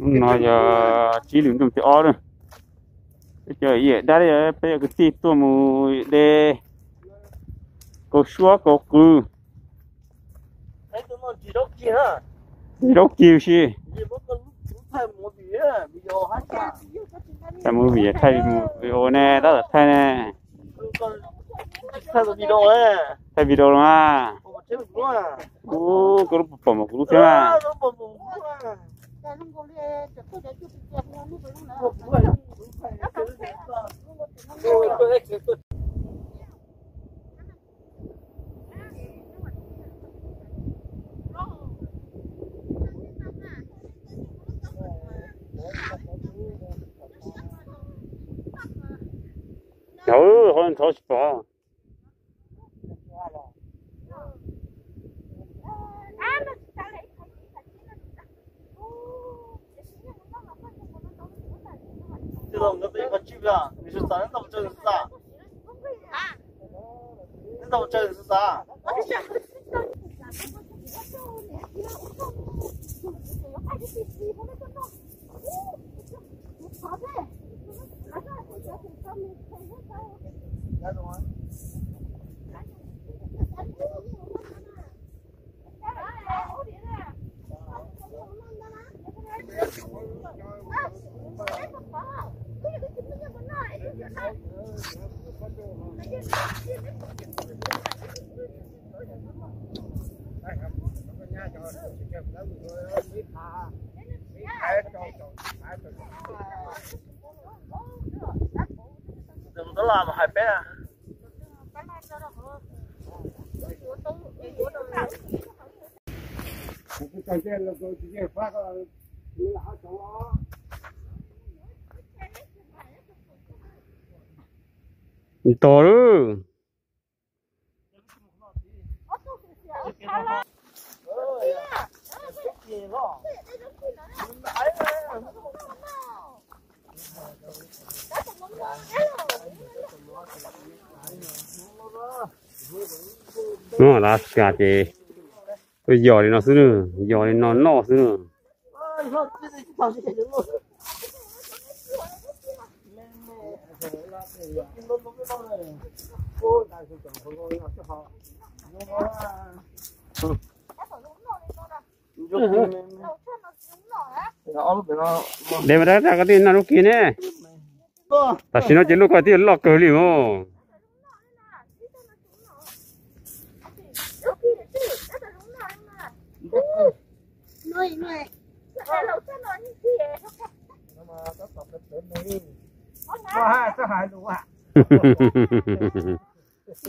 Hnub no yog tsib lwm nroog thib ob lawm. Peb cov yawm dab, peb cov kwv tij tuaj mus de kaus suab kaus qws. Zaub kig si. Thaij mus vim thaij video ne, tab tom thaij ne. Thaij video los mas. Ub, koj lub pom mas kuv lub thiab mas. Ntawd ho ntxhov tsis pom. Ntog lawm. Hnub no ces yos li no xwb na, yos li no noj xwb na. De mas, rau qhov tias noj lub kig ne. Tam sim no ces lub ko twb yuav loj kawg li mog.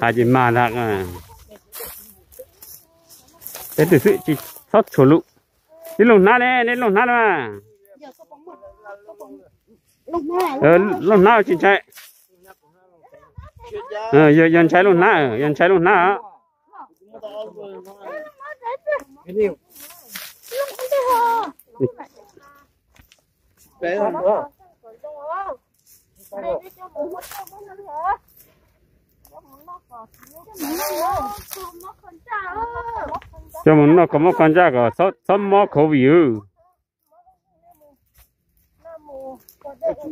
Hais ces mag ntag. Peb twb xwb tsis txhob tshuav lus. Tib looj hnab ne, nej looj hnab na. Looj hnab tsis ntshai. Yog ntshai looj hnab, yog ntshai looj hnab. Coj mus noj kom mob kho ntsaj kom txhob mob covid.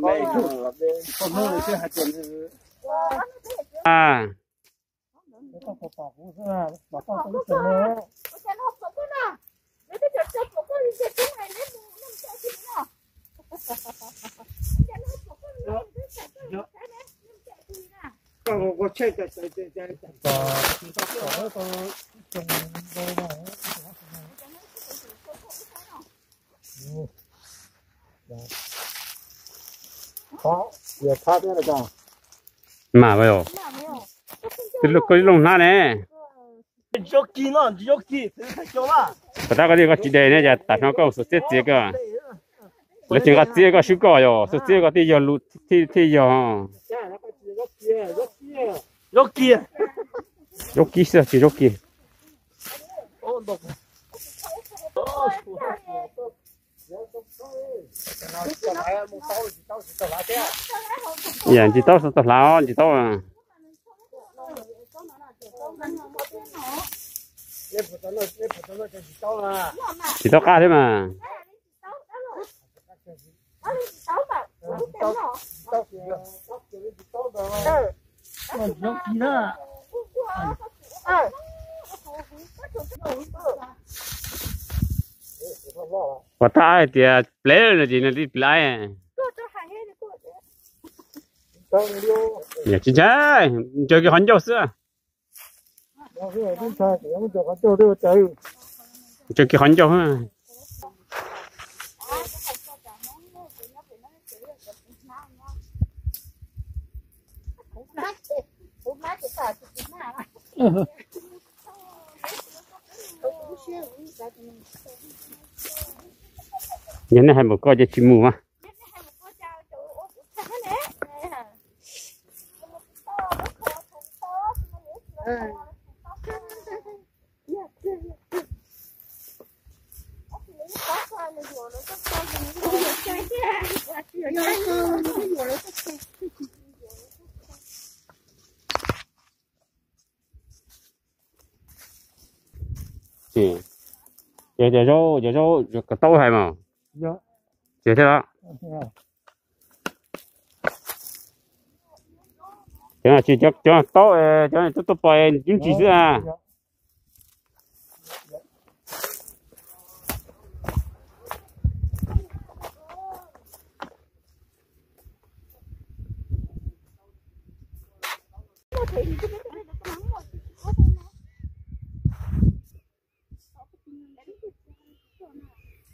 Mas, koj looj hnab ne. Tom qab koj tias koj tsis de ne, cas tam no koj xuas txiab txiav koj. Lawv tsis nqa txiab koj swb koj yog xuas txiab koj thiaj yog lus, thiaj yog. Zaub kig xwb tsis zaub kig. Yam ntsis taub tau hlav, ntsis taub. Tsis tau qab thiab mas. Pom tab hais tias plev no ces nws li plev. Tsis ntshai, ncaws kiag qhov ncauj xwb. Ncaws kiag qhov ncauj. Yog nej hais npaum ko ces tsis mus mas. Ces cov zaub, cov zaub ko taub hais mas. Ces thiab los. Cov tsis, cov taub, cov tuaj tuaj pos cib ntsis xwb a.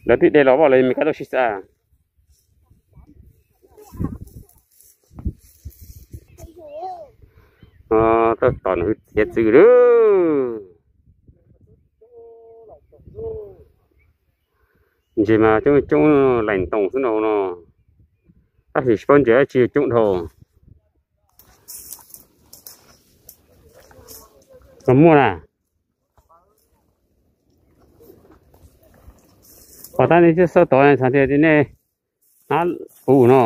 Lawv twb de los vaj los me kab tau sib xav. Tau tom nws hiav txwv lawm. Ntses mas coob coob laim ntoos xwb no no. Tab sis tsis paub ntses dab tsi coob dhau. Los muaj na. Pom tab nej xav tod xav tias nej hnab puv no.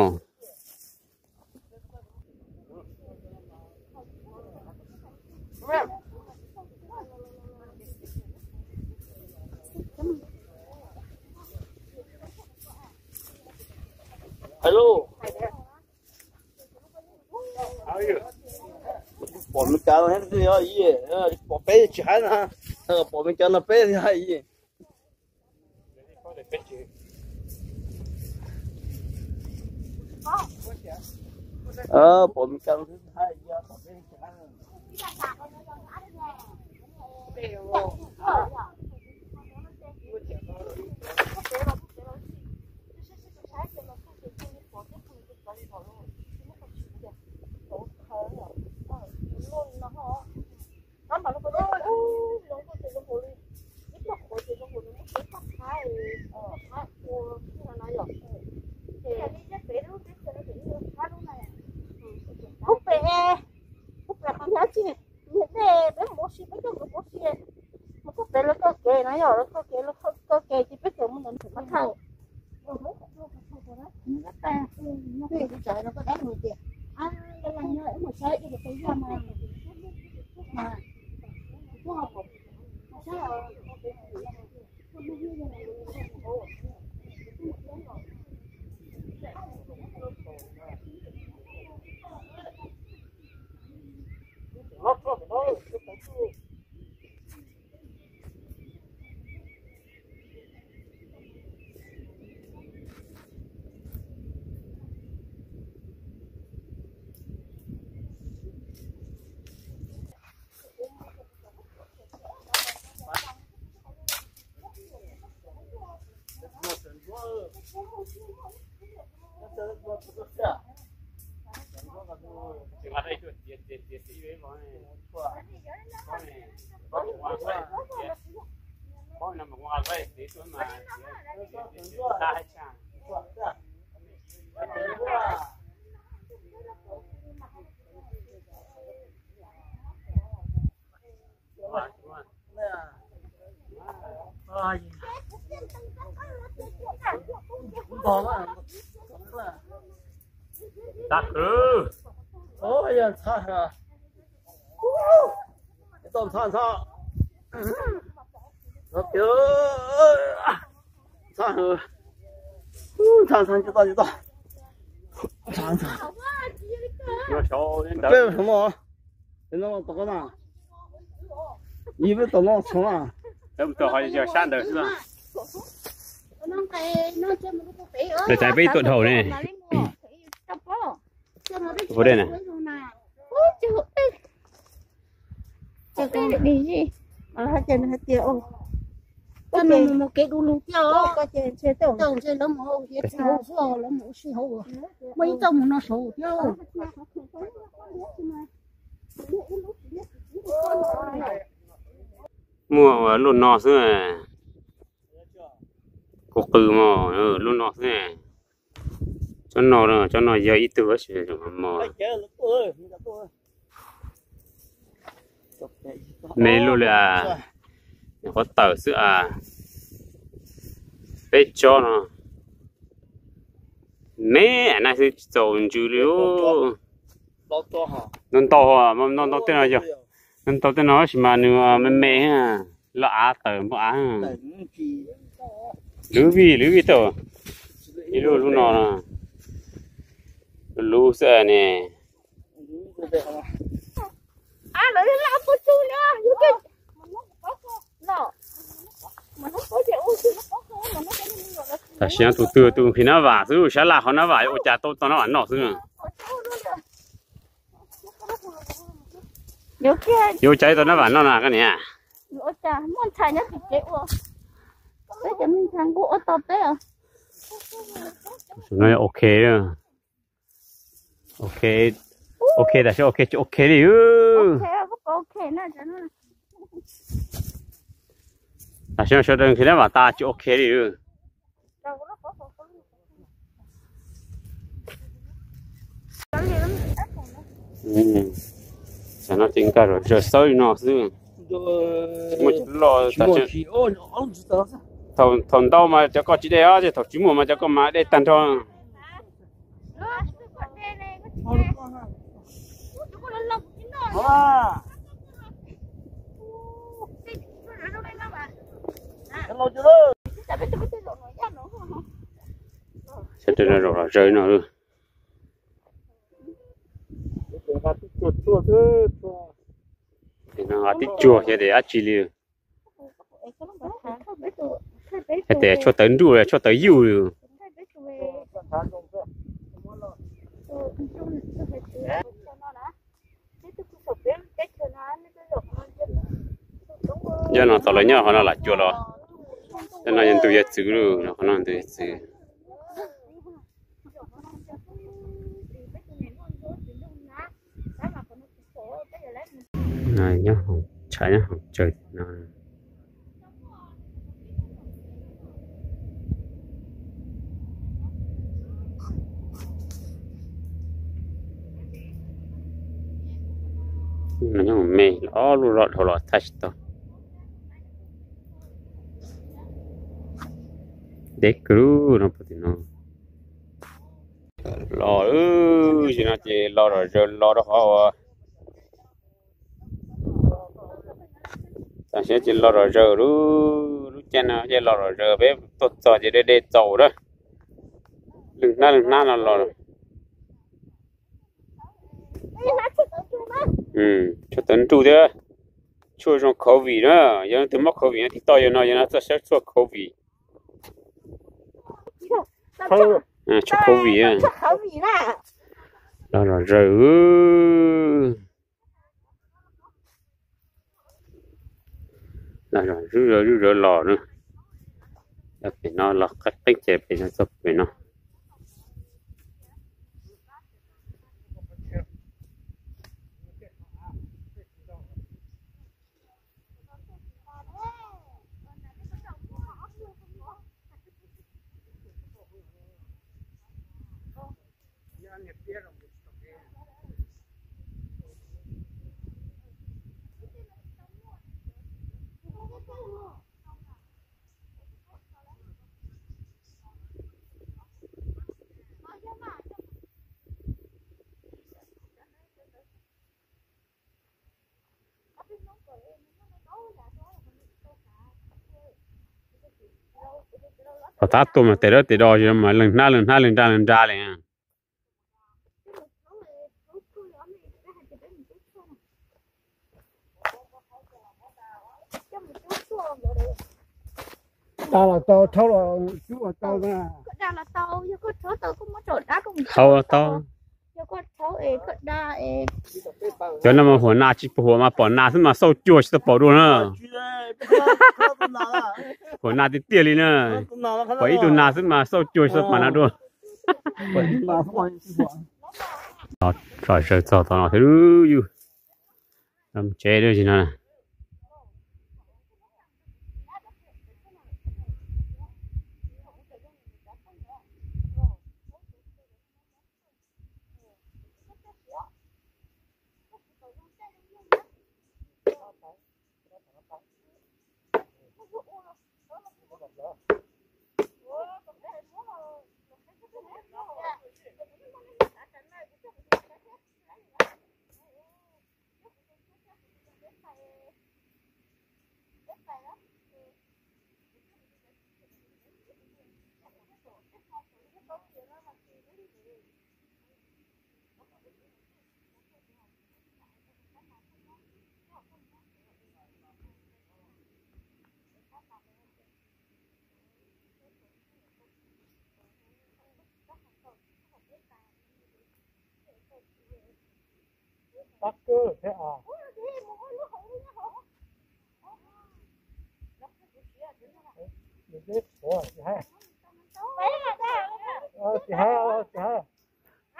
Pom Meskas no pom peb tsis hais na, pom Meskas no peb hais. Pom Meskas no hais. Kuv pem, kuv pem qhov nyob tsis, niam dej peb mus ua si, peb coj nkawd mus ua si, mus kuj pem lawv txoj kev na yom, lawv txoj kev, lawv txoj kev ces peb txawm mus ntawm ntawm mas thawj. Ntxhab, ntxhab, ntxhab, ntxhab, ntxhab, ntxhab, ntxhab, ntxhab, ntxhab. Peb no, tom ko na, yog peb tom no txhoov na. Sab ntawd xwb. Tais peb ib tuam dhau ne. Ua dej na. Hais tias, mus kev du lug thiab, lawv mus ua si hauv, muaj ib txoj mus no saud thiab. Muaj luaj no xwb. Kuv qw mog, luaj no xwb. Tsob no, tsob no yog ib tug tab sis mos. Me luaj li as, nyuam qhuav tawm xwb as. Peb tsob no me na xwb tsis txaus ntsws li. Ntau ntau, ntau ntau tej no yog, ntau ntau tej no tab sis mas nws me me, loj av tawm npoo av. Lwv vij lwv vij tau ib lub lub no, lub xwb ne. Tam sim no tus twg tus nqhis nab vam xwb, sab laj qhov nab vam yuav ua cas tau tau nab vam noj xwb. Yuav ua cas tau nab vam noj na koj niam? No ok, ok, tam sim ok tsis ok li. Tam sim no sawv daws nqhis nab vam tas tsis ok li. Tam no ces nkag zom zaws xawb li no xwb. Muaj cov loj, thaum ntau mas cov ko tsis de os, thaum tsis muaj mas cov ko mas de tag nrho. Sawv daws los zaws no. Nqa tib tsuag xyov tias dab tsi li. Xyov tias tshuaj tawv nruj los tshuaj tawv yuj li. Yog no tau lawv nyob qhov no lam cuag los. Yog no yog ntug yawg txwv lawm, qhov no ntug yawg txwv. Nyob hauv tshav nyob hauv tsaws no. Nyob hauv me, ob lub loj dhau los thaij tsis tau. Deb kawg no puag tim no. Los, tam sim no ces los zom zaws los rau qhov uas, tam sim no ces los zom zaws lub, lub caij no ces los zom zaws peb tuaj txog ces deb deb txaus na. Lwj hnab lwj hnab no los. Tshuaj tawv nruj thiab, tshuaj zoo covid na. Yog leej twg mob covid no tig toj yog no, yog no txoj sab tshuaj covid. Tshuaj covid. Los zom zaws. Los zom zuj zus zuj zus los na. Pem no los qeeb qeeb ces pem no txog pem no. Thaum tab tuaj mas tes dawb tes do mas leej hnab leej hnab leej nra leej nra li. Da los tau, rhaub los, cub los tau. Rhaub los tau. Cov no mas huam nas tsis pom huam mas pom nas xwb mas xauj cuag tsis tau pom dua na. Huam nas tiag tiag li na. Pom ib tug nas xwb mas xauj cuag tsis tau pom nas dua. Tsom zaws txog tom no thiab yus. Tsev dab tsi no.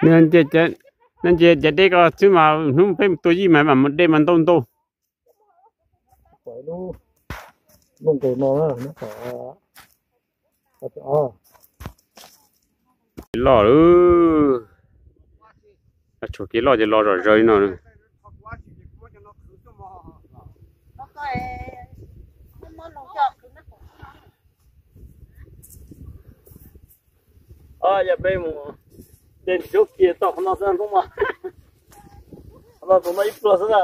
Nej nce cov dej ko xwb mas hnub peb mus tua yij mas mam mus de mas ntau ntau. Loj lawm. Tshuav kev loj ces los zom zaws li no. Yog peb mus de ntsis zaub kiag tau qhov no xwb hnub mas, qhov no tus no ib pluag xwb na.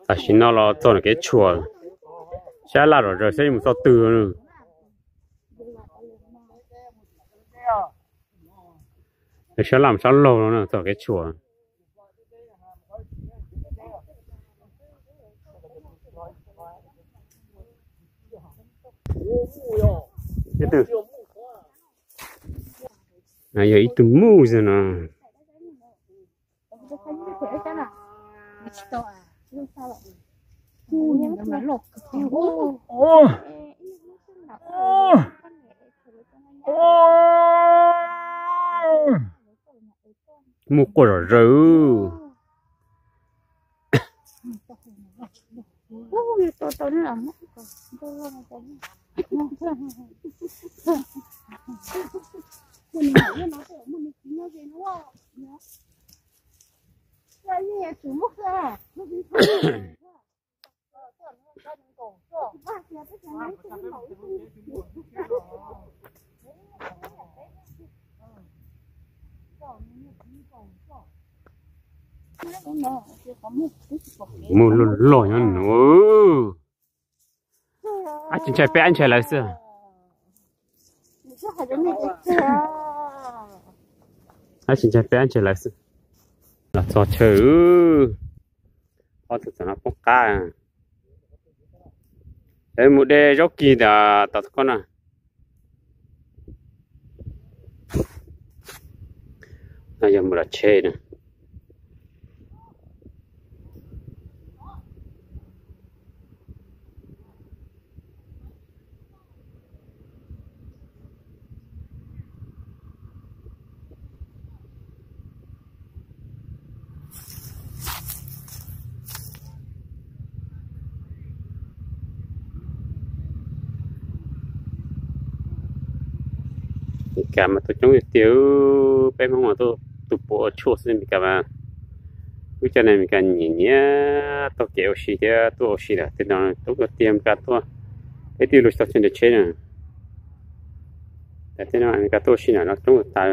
Tam sim no los txog ntawm kev tshuam, sab laj zom zaws saib yuav mus txog twg. Sab laj mus sab laug no txog kev tshuam. Yog ib tug muj xwb no. Muj quaj zom zaws. Muj loj loj nyob no. Ab tsis ntshai peb ab ntshai lawv xwb. Ab tsis ntshai peb ab ntshai lawv xwb. Los txog chaw, ob tug tam no poob qab. Lawv mus de zaub kis ntawm tom ko na. No yog mus lom tsheb na. Meskas mas tuaj coob tiag tiag, peb Hmoob mas tuaj tus puav ua tshuaj xwb. Meskas mas wb cov neeg Meskas nyiam nyiam taug kev ua si thiab tuaj ua si lawm. Tej no coob tiag Meskas tuaj, peb twb luag tsis tau chaw nres tsheb na. Tej no Meskas tuaj ua si na no coob tas.